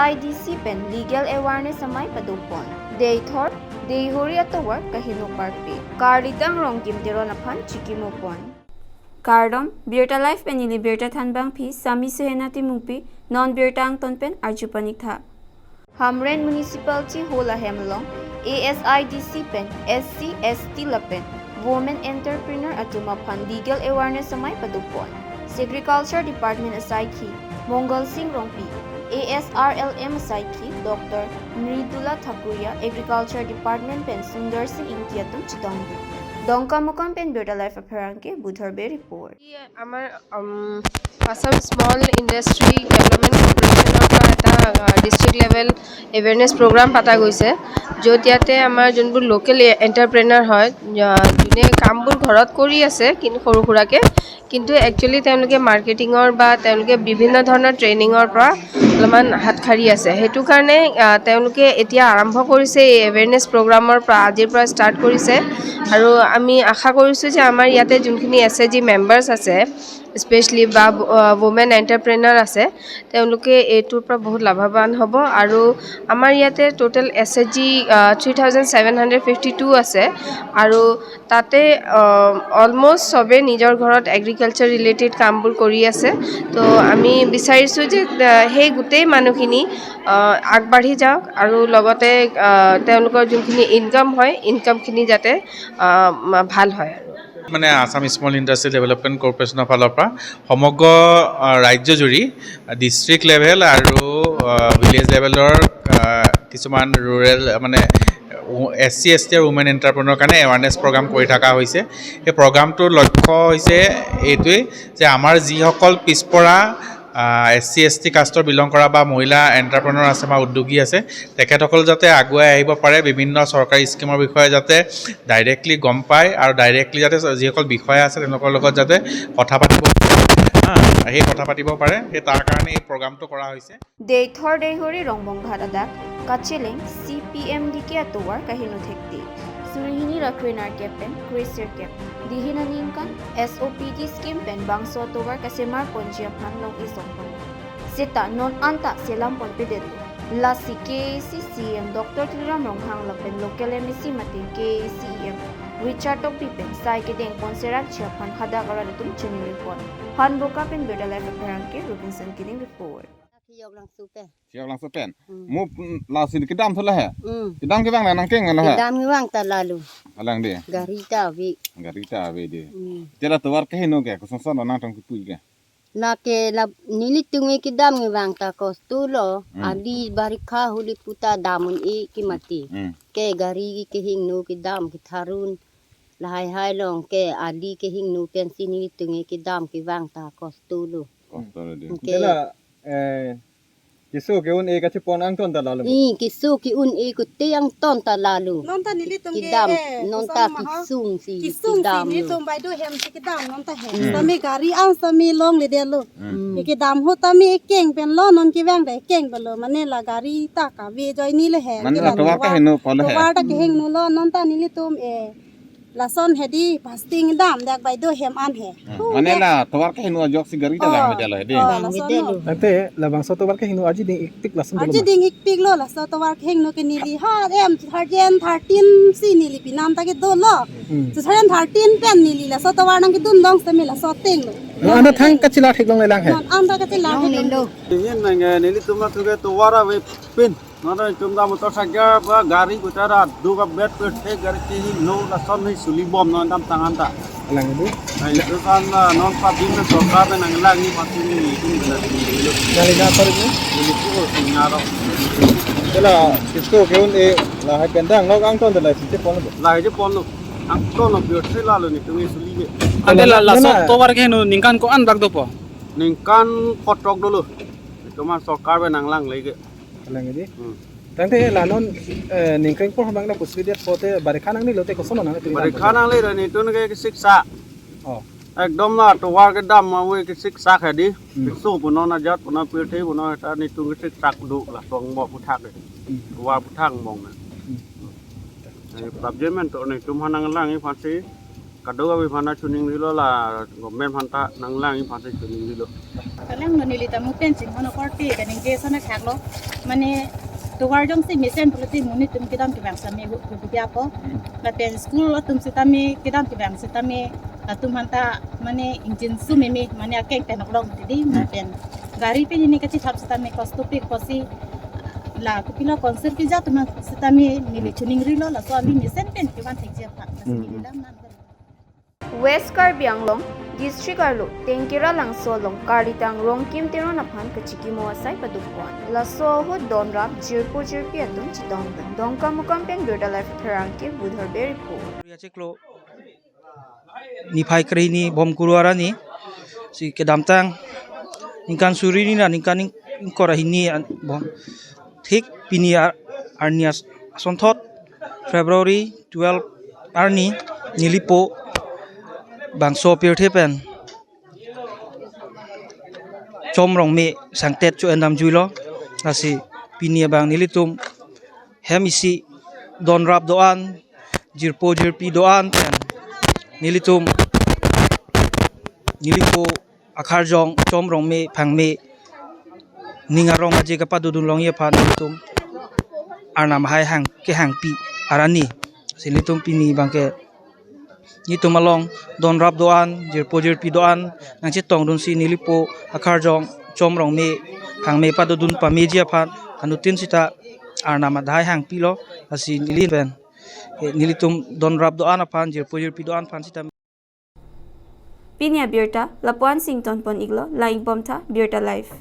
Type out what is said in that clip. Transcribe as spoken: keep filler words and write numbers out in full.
I D C pen legal awareness amei padopon. Deithor, Deihori atovar kaheno parpe. Karlidang Rongkim Teron aphan chikimopon. Kardom, Birta Live pen neli birta thanbangpi Sami Suhena Timungpi, non birta angton pen arju paniktha. Hamren Municipality Hall ahem along A S I D C pen S C, S T lapen Women Entrepreneur atum aphan legal awareness amei padopon. Agriculture Department asaikhi Mongal Sing Rongpi, A S R L M asaikhi Doctor Mridula Thakuria, Agriculture Department pen Sundar Sing Ingti atum chedongdun. Dongkamukam pen Birta Live apherangke Budhar Bey report. আমাৰ, উম, Assam small industry development কৰ্পৰেশ্যনৰ পৰা এটা, আহ, district level awareness programme পতা গৈছে, য'ত ইয়াতে আমাৰ যোনবোৰ লোকেল এ-, এণ্টাৰপ্ৰেনাৰ হয়, আহ, যোনে কামবোৰ ঘৰত কৰি আছে কিন্তু সৰু সুৰাকে, কিন্তু একচুৱেলি তেওঁলোকে মাৰ্কেটিঙৰ বা তেওঁলোকে বিভিন্ন ধৰণৰ ট্ৰেইনিঙৰ পৰা অলপমান হাত সাৰি আছে। সেইটো কাৰণে, আহ, তেওঁলোকে এতিয়া আৰম্ভ কৰিছে এই এৱেৰনেছ প্ৰগ্ৰামৰ পৰা, আজিৰ পৰা ষ্টাৰ্ট কৰিছে। আৰু আমি আশা কৰিছোঁ যে আমাৰ ইয়াতে যোনখিনি এছ এ জি মেম্বাৰ্ছ আছে, স্পেচিয়েলি বা, আহ, ৱুমেন এণ্টাৰপ্ৰেনাৰ আছে, তেওঁলোকে এইটোৰ পৰা বহুত লাভৱান হ'ব। আৰু আমাৰ ইয়াতে টোটেল এছ এ জি, আহ, three thousand seven hundred fifty two আছে। আৰু তাতে, আহ, অলমষ্ট চবেই নিজৰ ঘৰত এগ্ৰিকালচাৰ ৰিলেটেড কামবোৰ কৰি আছে। তো আমি বিচাৰিছোঁ যে, আহ, সেই গোটেই মানুহখিনি, আহ, আগবাঢ়ি যাওক আৰু লগতে, আহ, তেওঁলোকৰ যোনখিনি ইনকাম হয়, ইনকামখিনি যাতে, আহ, মা-, ভাল হয় আৰু। মানে আছাম স্মল ইণ্ডাষ্ট্ৰী ডেভেলপমেণ্ট কৰ্পৰেশ্যনৰ ফালৰ পৰা সমগ্ৰ, আহ, ৰাজ্যজুৰি ডিষ্ট্ৰিক্ট লেভেল আৰু, আহ, ভিলেজ লেভেলৰ, আহ, কিছুমান ৰুৰেল, মানে, এছ চি, এছ টি আৰু ৱুমেন এণ্টাৰপ্ৰেনৰ কাৰণে এৱাৰনেছ প্ৰগ্ৰাম কৰি থকা হৈছে। সেই প্ৰগ্ৰামটোৰ লক্ষ্য হৈছে এইটোৱেই যে আমাৰ যিসকল পিছপৰা, আহ, এছ চি, এছ টি কাষ্টৰ বিলং কৰা বা মহিলা এণ্টাৰপ্ৰেনৰ আছে বা উদ্যোগী আছে, তেখেতসকল যাতে আগুৱাই আহিব পাৰে, বিভিন্ন চৰকাৰী স্কিমৰ বিষয়ে যাতে ডাইৰেক্টলি গম পায় আৰু ডাইৰেক্টলি যাতে যিসকল বিষয়া আছে তেওঁলোকৰ লগত যাতে কথা পাতিব পাৰে, হা, সেই কথা পাতিব পাৰে, সেই তাৰ কাৰণে এই প্ৰগ্ৰামটো কৰা হৈছে। Deithor Deihori Rongbong Ghat adak kacheleng C P M D K atovar kaheno thekti. Suri hini ra krenerkep pen kresirkep. Dihin aningkan S O P D scheme pen bangso atovar kasemar ponji aphan long-e songpon. Seta non anta selam ponpedetlo. Lasi K A A C C E M Doctor Tuliram Ronghang lapen local M A C mate K A A C E M Richard Tokbi pen sai kedeng ponserakji aphan hadak arat atum chiningri pon. Hanboka pen Birta Live apherangke Robinson Kining report. Kiyok Langso pen. Kiyok Langso pen. Hmm. Mo, mm, lasi kedam thu lahai. Hmm. Kedam kevang nangkeng lahai. Kedam kevang ta lalu. Alang dei. Gari ta ave. Gari ta ave dei. Hmm. Tela tovar kaheno ke, kosonson nangtum kipu ke. Lake la nelitum ke kedam kevang ta kosto lo. Hmm. Ali barikha huli puta dam un-e ke mati. Hmm. Ke gari kehingno kedam ketharun. Lahai hai long ke ali kehingno pensi nelitum ke kedam kevang ta kosto lo. Kosto lo dei. Ke. Tela, eh, keso ke-un-e kachepon angton ta lalu. I, keso ke-un-e kute angton ta lalu. Non ta nelitum ke, kedam, eh, non ta koson maha. Kesung si, kesung si kedam lo. Nelitum baido hem si kedam non ta he. Hmm. Tame gari an tame longledetlo. Hmm. Ke kedam ho tame ekeng pen lo, non kevang ta ekeng pen lo. Mane la gari ta kave ajoine le he. Mane ke la la tovar tovar, kaheno pulo he. Tovar ta kehingno lo, non ta nelitum, eh, lason hedi pasting dam dak baido hem an he. Hmm. Mane la tovar kaheno ajoksi gari ta, oh, vangvedetlo hedi. Oh, vangvedetlo. Lason lo. Ante labangso tovar kaheno arjuding ikpik lason dolo. Arjuding ikpik lo, laso tovar kaheno ke neli ha em two thousand thirteen si neli pinam ta kedolo. Hmm. Two thousand thirteen pen neli laso tovar nangkedun dong semi laso ateng lo. Non anta thang kachila theklonglelang he. Non anta kachila theklong. Neli nangke nelitum athu ke tovar avepin. Non ta itum ta motorcycle ba gari kutara duk abet pe the gari kehingno lason ni suli bom non dam tangan ta. Alang ibu. Ai, itum kan, ah, non pabin na sorkar pen nanglang ni mati ni itum kena dulu. Nali na par ini? Ini tu sinyaro. Tela keso ke-un-e lahai pen dang nok angton tela sinte pon. Lahai je pon lo. Angton lo biar sila lo nelitum ke suli ke. Ante la, laso tovar kaheno ningkan ko-an bak dopo? Ningkan kotok dolo. Itum an sorkar pen nanglang lagi. Alang dei. Hmm. Tangte la non, eh, ningkan por hamang na kusli dia pote barikha nangne lote koson nang tu. Barikha nangle ra nelitum ke siksa. Oh. Ekdom la tovar kedam ma ave ke siksa hedi. Hmm. Keso punon ajat punon pirthe punon ta nelitum ke siksa do la tong mo puthak. Hmm. Tovar puthak mong na. Hmm. Eh, prabjemen men to nelitum hanang lang i phansi. Kadokave aphan ta choningrilo, la government aphan ta nanglang aphan ta choningrilo. Kalang lo, neli ta mo pen chinghon korte kaningje ason akhak lo. Mane tovar jongsi mesen pulote monit atum kedam kevang sitame hu hu dia ko. Lapen school atum sitame kedam kevang sitame latum aphan ta mane ingjinso meme, mane akeng pen oklong tidi, lapen gari pen hini kachithap sitame kosto pik kosi, la kopilo concert keja atum aphan sitame neli choningrilo, laso avi mesen pen kevan thekji aphan. Lasi Hmm. neli lam nan. West Karbi Anglong district arlo Tengkira Langso along Karlitang Rongkim Teron aphan kachikimo asai padukpon. Laso ahut donrap jirpo jirpi atum chetongdun. Dongkamukam pen Birta Live pherangke Budhar Bey report. Achiklo niphai krehini Bhomkuru arni si kedamtang ningkan suri hini ra ningkan ning-, ingkoi ra hini an-, bom. Thik pini ar-, arni as-, asonthot February twelve arni nelipo bangso pirthe pen Chom Rongme sangtet cho-endam juilo. Lasi pini abang nelitum hem isi donrap do-an, jirpo jirpi do-an pen nelitum nelipo akharjong Chom Rongme Phangme ning arong aje kapadodun longji aphan nelitum Arnam ahai hang kehangpi arni. Si nelitum pini abangke nelitum along donrap do-an, jirpo jirpi do-an nangchetongdunsi nelipo akharjong Chom Rongme Phangme padodun pameji aphan anuttin sita Arnam adai hangpilo. Lasi neli pen, eh, nelitum donrap do-an aphan, jirpo jirpi do-an aphan sita. Pini abirta lapu-an si ingtonpon iklo, lang-ik bomtha, Birta Live.